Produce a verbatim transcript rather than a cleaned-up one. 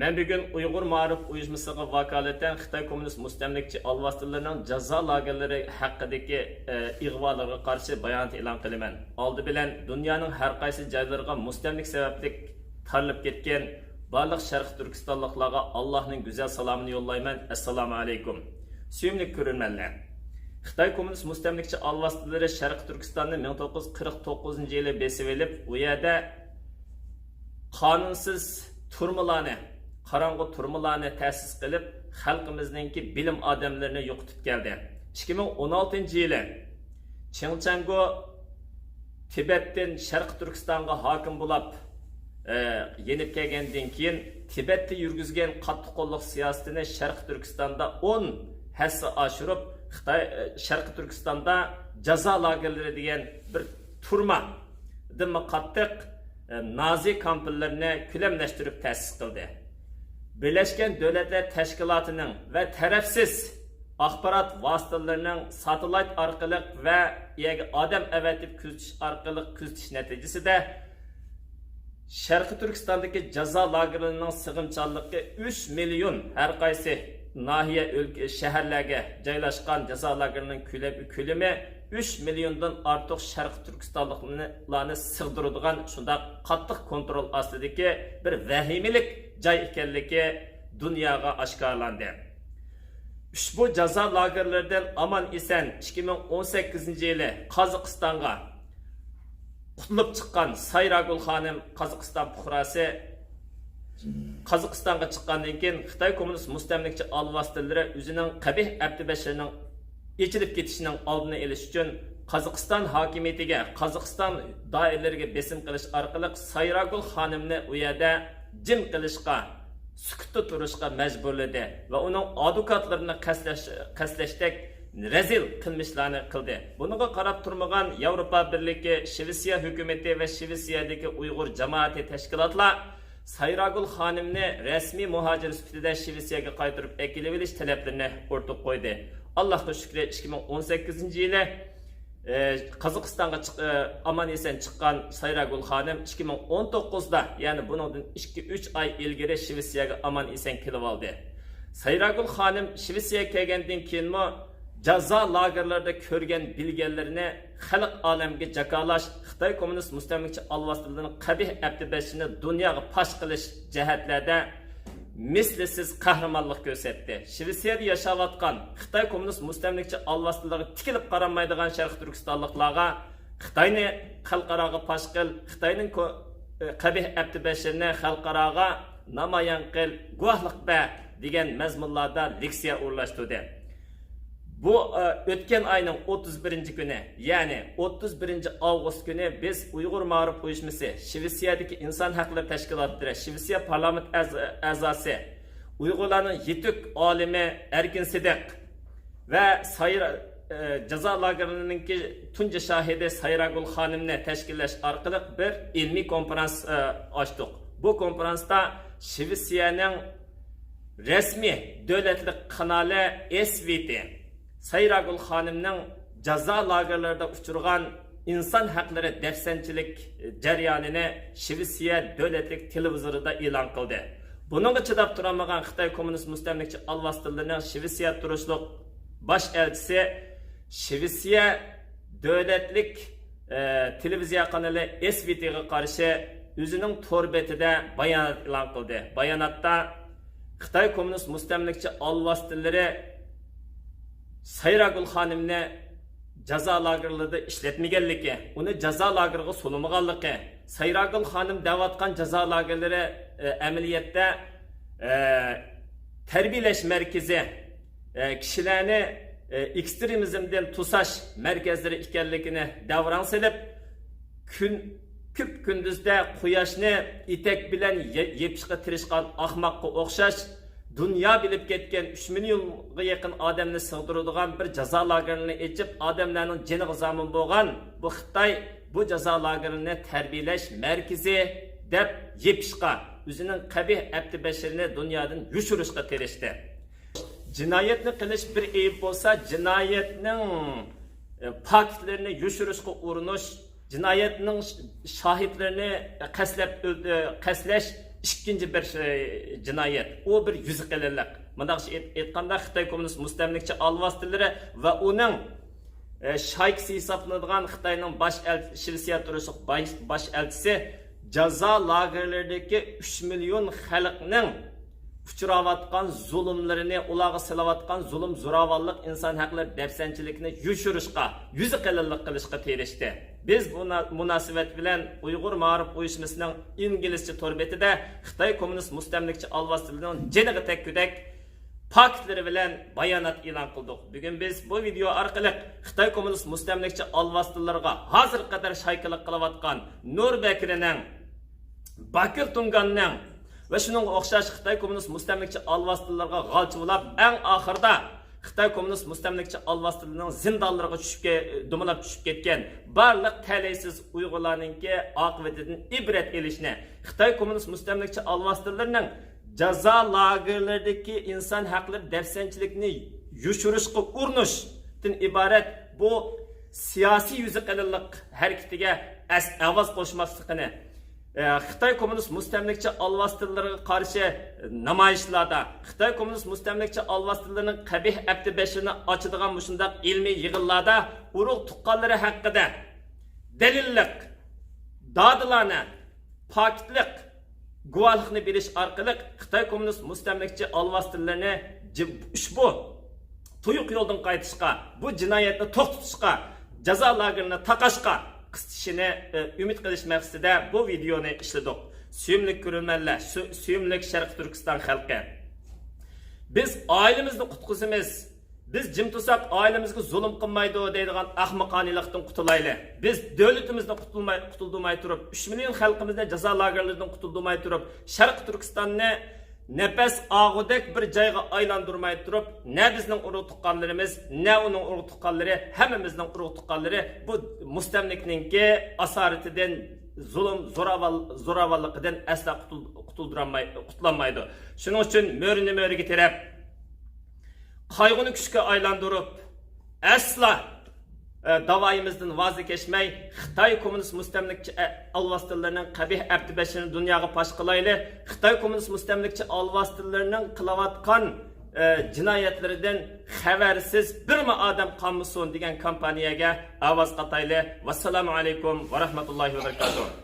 مەن بۈگۈن ئۇيغۇر مائارىپ ئۇيۇشمىسىغا ۋاكالىتەن خىتاي كوممۇنىست مۇستەملىكىچى ئالۋاستىلىرىنىڭ جازا لاگېرلىرى ھەققىدىكى، ئى، ئىغۋالىرىغا قارشى بايانات ئېلان قىلىمەن. ئالدى بىلەن دۇنيانىڭ ھەر قايسى جايلىرىغا مۇستەملىكە سەۋەبلىك تارىلىپ كەتكەن بارلىق شەرقىي تۈركىستانلىقلارغا ئاللاھنىڭ گۈزەل سالامىنى يوللايمەن. ئەسسالامۇ ئەلەيكۇم. سۆيۈملۈك كۆرۈرمەنلەر! خىتاي كوممۇنىست مۇستەملىكىچى ئالۋاستىلىرى شەرقىي تۈركىستاننى مىڭ توققۇز يۈز قىرىق توققۇزىنچى يىلى بېسىۋېلىپ، ئۇ يەردە قانۇنسىز تۈرمىلارنى، قاراڭغۇ تۈرمىلارنى تەسىس قىلىپ، خەلقىمىزنىڭكى بىلىم ئادەملىرىنى يوقىتىپ كەلدى. ئىككى مىڭ ئون ئالتىنچى يىلى چېڭ چەنگو تىبەتتىن شەرقىي تۈركىستانغا ھاكىم بولاپ، ئە، يېنىپ كەلگەندىن كېيىن، تىبەتتە يۈرگۈزگەن قاتتىق قوللۇق سىياسىتىنى شەرقىي تۈركىستاندا ئون ھەسسە ئاشۇرۇپ، خىتاي، ئە، شەرقىي تۈركىستاندا جازا لاگېرلىرى دېگەن بىر تۈرمىدىنمۇ قاتتىق، ئە، نازى كامپلىرىنى كۆلەملەشتۈرۈپ تەسىس قىلدى. بىرلەشكەن دۆلەتلەر تەشكىلاتىنىڭ ۋە تەرەپسىز ئاخبارات ۋاسىتىلىرىنىڭ ساتېلايت ئارقىلىق ۋە يەرگە ئادەم ئەۋەتىپ كۆزىتىش ئارقىلىق كۆزىتىش نەتىجىسىدە، شەرقىي تۈركىستاندىكى جازا لاگېرلىرىنىڭ سىغىمچانلىقى ئۈچ مىليون، ھەر قايسى ناھىيە، ئۆلكە، شەھەرلەرگە جايلاشقان جازا لاگېرلىرىنىڭ كۆلە-، كۆلىمى ئۈچ مىليوندىن ئارتۇق شەرقىي تۈركىستانلىقلارنى سىغدۇرىدىغان شۇنداق قاتتىق كونترول ئاستىدىكى بىر ۋەھىمىلىك جاي ئىكەنلىكى دۇنياغا ئاشكارىلاندى. ئۇشبۇ جازا لاگېرلىرىدىن ئامان-ئېسەن ئىككى مىڭ ئون سەككىزىنچى يىلى قازاقىستانغا قۇتۇلۇپ چىققان سايراگۈل خانىم، قازاقىستان پۇقراسى، قازاقىستانغا چىققاندىن كېيىن، خىتاي كوممۇنىست مۇستەملىكىچى ئالۋاستىلىرى ئۆزىنىڭ قەبىھ ئەپتى بەشىرىنىڭ ئېچىلىپ كېتىشىنىڭ ئالدىنى ئېلىش ئۈچۈن، قازاقىستان ھاكىمىيىتىگە، قازاقىستان دائىرىلىرىگە بېسىم قىلىش ئارقىلىق سايراگۈل خانىمنى ئۇ يەردە جىم قىلىشقا، سۈكۈتتە تۇرۇشقا مەجبۇرلىدى ۋە ئۇنىڭ ئادۋوكاتلىرىنى قەستلەش-، قەستلەشتەك رەزىل قىلمىشلارنى قىلدى. بۇنىڭغا قاراپ تۇرمىغان ياۋروپا بىرلىكى، شىۋېتسىيە ھۆكۈمىتى ۋە شىۋېتسىيەدىكى ئۇيغۇر جامائىتى تەشكىلاتلار سايراگۈل خانىمنى رەسمىي مۇھاجىر سۈپىتىدە شىۋېتسىيەگە قايتۇرۇپ ئەكېلىۋېلىش تەلەپلىرىنى ئوتتۇرىغا قويدى. ئاللاھقا شۈكرى، ئىككى مىڭ ئون سەككىزىنچى يىلى، ئە، قازاقىستانغا چىق-، ئە، ئامان-ئېسەن چىققان سايراگۈل خانىم ئىككى مىڭ ئون توققۇزدا، يەنى بۇنىڭدىن ئىككى، ئۈچ ئاي ئىلگىرى شىۋېتسىيەگە ئامان-ئېسەن كېلىۋالدى. سايراگۈل خانىم شىۋېتسىيەگە كەلگەندىن كېيىنمۇ جازا لاگېرلىرىدا كۆرگەن بىلگەنلىرىنى خەلق ئالەمگە جاكارلاش، خىتاي كوممۇنىست مۇستەملىكىچى ئالۋاستىلىرىنىڭ قەبىھ ئەپتى بەشىنى دۇنياغا پاش قىلىش جەھەتلەردە مىسلىسىز قەھرىمانلىق كۆرسەتتى. شىۋېتسىيەدە ياشاۋاتقان خىتاي كوممۇنىست مۇستەملىكىچى ئالۋاستىلىرىغا تىكىلىپ قارالمايدىغان شەرقىي تۈركىستانلىقلارغا خىتاينى خەلقئاراغا پاش قىل، خىتاينىڭ كو-، قەبىھ ئەپتى بەشىرىنى خەلقئاراغا نامايان قىل، گۇۋاھلىق بەر دېگەن مەزمۇنلاردا لېكسىيە ئورۇنلاشتۇردى. بۇ، ئە، ئۆتكەن ئاينىڭ ئوتتۇز بىرىنچى كۈنى، يەنى ئوتتۇز بىرىنچى ئاۋغۇست كۈنى بىز ئۇيغۇر مائارىپ ئۇيۇشمىسى، شىۋېتسىيەدىكى ئىنسان ھەقلىرى تەشكىلاتلىرى، شىۋېتسىيە پارلامېنت ئەز-، ئەزاسى، ئۇيغۇرلارنىڭ يېتۈك ئالىمى ئەركىن سىدىق ۋە سايرا-، ئە، جازا لاگېرىنىڭكى تۇنجى شاھىدى سايراگۈل خانىمنى تەشكىللەش ئارقىلىق بىر ئىلمىي كونفېرانس، ئە، ئاچتۇق. بۇ كونفېرانستا شىۋېتسىيەنىڭ رەسمىي دۆلەتلىك قانالى ئېس ۋى تى سايراگۈل خانىمنىڭ جازا لاگېرلىرىدا ئۇچرىغان ئىنسان ھەقلىرى دەپسەندىچىلىك جەريانىنى شىۋېتسىيە دۆلەتلىك تېلېۋىزورىدا ئېلان قىلدى. بۇنىڭغا چىداپ تۇرالمىغان خىتاي كوممۇنىست مۇستەملىكىچى ئالۋاستىلىرىنىڭ شىۋېتسىيە تۇرۇشلۇق باش ئەلچىسى شىۋېتسىيە دۆلەتلىك، ئە، تېلېۋىزىيە قانىلى ئېس ۋى تىغا قارشى ئۆزىنىڭ تور بېتىدە بايانات ئېلان قىلدى. باياناتتا خىتاي كوممۇنىست مۇستەملىكىچى ئالۋاستىلىرى سايراگۈل خانىمنى جازا لاگېرلىرىدا ئىشلەتمىگەنلىكى، ئۇنى جازا لاگېرىغا سولىمىغانلىقى، سايراگۈل خانىم دەۋاتقان جازا لاگېرلىرى، ئە، ئەمەلىيەتتە، ئە، تەربىيەلەش مەركىزى، ئە، كىشىلەرنى، ئە، ئېكسترېمىزمدىن توساش مەركەزلىرى ئىكەنلىكىنى دەۋراڭ سېلىپ، كۈن، كۈپكۈندۈزدە قۇياشنى ئېتەك بىلەن يە-، يېپىشقا تىرىشقان ئاخماققا ئوخشاش، دۇنيا بىلىپ كەتكەن ئۈچ مىليونغا يېقىن ئادەمنى سىغدۇرىدىغان بىر جازا لاگېرىنى ئېچىپ، ئادەملەرنىڭ جېنىغا زامىن بولغان بۇ خىتاي بۇ جازا لاگېرىنى تەربىيەلەش مەركىزى دەپ يېپىشقا، ئۆزىنىڭ قەبىھ ئەپتى بەشىرىنى دۇنيادىن يوشۇرۇشقا تىرىشتى. جىنايەتنى قىلىش بىر ئەيىب بولسا، جىنايەتنىڭ، ئە، پاكىتلىرىنى يوشۇرۇشقا ئۇرۇنۇش، جىنايەتنىڭ ش-، شاھىتلىرىنى قەستلەپ ئۆل-، ئە، قەستلەش ئىككىنچى بىر، ئە، جىنايەت، ئۇ بىر يۈزى قېلىنلىق. مۇنداقچە ئېيت-، ئېيتقاندا، خىتاي كوممۇنىست مۇستەملىكىچى ئالۋاستىلىرى ۋە ئۇنىڭ، ئە، شايكىسى ھېسابلىنىدىغان خىتاينىڭ باش ئەل-، شىۋېتسىيە تۇرۇشلۇق باش، باش ئەلچىسى جازا لاگېرلىرىدىكى ئۈچ مىليون خەلقنىڭ ئۇچراۋاتقان زۇلۇملىرىنى، ئۇلارغا سېلىۋاتقان زۇلۇم، زوراۋانلىق، ئىنسان ھەقلىرى دەپسەندىچىلىكىنى يوشۇرۇشقا، يۈزى قېلىنلىق قىلىشقا تىرىشتى. بىز بۇ نا-، مۇناسىۋەت بىلەن ئۇيغۇر مائارىپ ئۇيۇشمىسىنىڭ ئىنگلىزچە تور بېتىدە خىتاي كوممۇنىست مۇستەملىكىچى ئالۋاستىلىرىنىڭ جېنىغا تەگكۈدەك پاكىتلىرى بىلەن بايانات ئېلان قىلدۇق. بۈگۈن بىز بۇ ۋىدېئو ئارقىلىق خىتاي كوممۇنىست مۇستەملىكىچى ئالۋاستىلىرىغا ھازىرغا قەدەر شايكىلىق قىلىۋاتقان نۇر بەكرىنىڭ، باكىر تۇڭگاننىڭ ۋە شۇنىڭغا ئوخشاش خىتاي كوممۇنىست مۇستەملىكىچى ئالۋاستىلىرىغا غالچا بولاپ، ئەڭ ئاخىرىدا خىتاي كوممۇنىست مۇستەملىكىچى ئالۋاستىلىرىنىڭ زىندانلىرىغا چۈشۈپ كە-، دومىلاپ چۈشۈپ كەتكەن بارلىق تەلەيسىز ئۇيغۇرلارنىڭكى ئاقىۋىتىدىن ئىبرەت ئېلىشنى، خىتاي كوممۇنىست مۇستەملىكىچى ئالۋاستىلىرىنىڭ جازا لاگېرلىرىدىكى ئىنسان ھەقلىرى دەپسەندىچىلىكىنى يوشۇرۇشقا ئۇرۇنۇشتىن ئىبارەت بۇ سىياسىي يۈزى قېلىنلىق ھەرىكىتىگە ئەس-، ئاۋاز قوشماسلىقىنى، ئە، خىتاي كوممۇنىست مۇستەملىكىچى ئالۋاستىلىرىغا قارشى نامايىشلاردا، خىتاي كوممۇنىست مۇستەملىكىچى ئالۋاستىلىرىنىڭ قەبىھ ئەپتى بەشىرىنى ئاچىدىغان مۇشۇنداق ئىلمىي يىغىنلاردا ئۇرۇق تۇغقانلىرى ھەققىدە دەلىللىق، دادىلانە، پاكىتلىق گۇۋاھلىقنى بېرىش ئارقىلىق خىتاي كوممۇنىست مۇستەملىكىچى ئالۋاستىلىرىنى جىب-، ئۇشبۇ تۇيۇق يولدىن قايتىشقا، بۇ جىنايەتنى توختىتىشقا، جازا لاگېرىنى تاقاشقا قىستىشىنى، ئە، ئۈمىد قىلىش مەقسىتىدە بۇ ۋىدېئونى ئىشلىدۇق. سۆيۈملۈك كۆرۈرمەنلەر، سۆ-، سۆيۈملۈك شەرقىي تۈركىستان خەلقى. بىز ئائىلىمىزنى قۇتقۇزىمىز. بىز جىم تۇرساق، ئائىلىمىزگە زۇلۇم قىلمايدۇ دەيدىغان ئەخمىقانىلىقتىن قۇتۇلايلى. بىز دۆلىتىمىزنى قۇتۇلماي، قۇتۇلدۇرماي تۇرۇپ، ئۈچ مىليون خەلقىمىزنى جازا لاگېرلىرىدىن قۇتۇلدۇرماي تۇرۇپ، شەرقىي تۈركىستاننى نەپەس ئاغۇدەك بىر جايغا ئايلاندۇرماي تۇرۇپ، نە بىزنىڭ ئۇرۇق تۇغقانلىرىمىز، نە ئۇنىڭ ئۇرۇق تۇغقانلىرى، ھەممىمىزنىڭ ئۇرۇق تۇغقانلىرى بۇ مۇستەملىكىنىڭكى ئاسارىتىدىن، زۇلۇم، زوراۋان-، زوراۋانلىقىدىن ئەسلا قۇتۇل-، قۇتۇلدۇرالماي-، قۇتۇلالمايدۇ. شۇنىڭ ئۈچۈن مۆرىنى مۆرىگە تىرەپ، قايغۇنى كۈچكە ئايلاندۇرۇپ، ئەسلا، ئە، داۋايىمىزدىن ۋاز كەچمەي، خىتاي كوممۇنىست مۇستەملىكىچى، ئە، ئالۋاستىلىرىنىڭ قەبىھ ئەپتى بەشىنى دۇنياغا پاش قىلايلى. خىتاي كوممۇنىست مۇستەملىكىچى ئالۋاستىلىرىنىڭ قىلىۋاتقان، ئە، جىنايەتلىرىدىن خەۋەرسىز بىرمۇ ئادەم قالمىسۇن دېگەن كامپانىيەگە ئاۋاز قاتايلى. ۋەسسالامۇ ئەلەيكۇم ۋە رەھمەتۇللاھى ۋە بەرىكاتۇھ.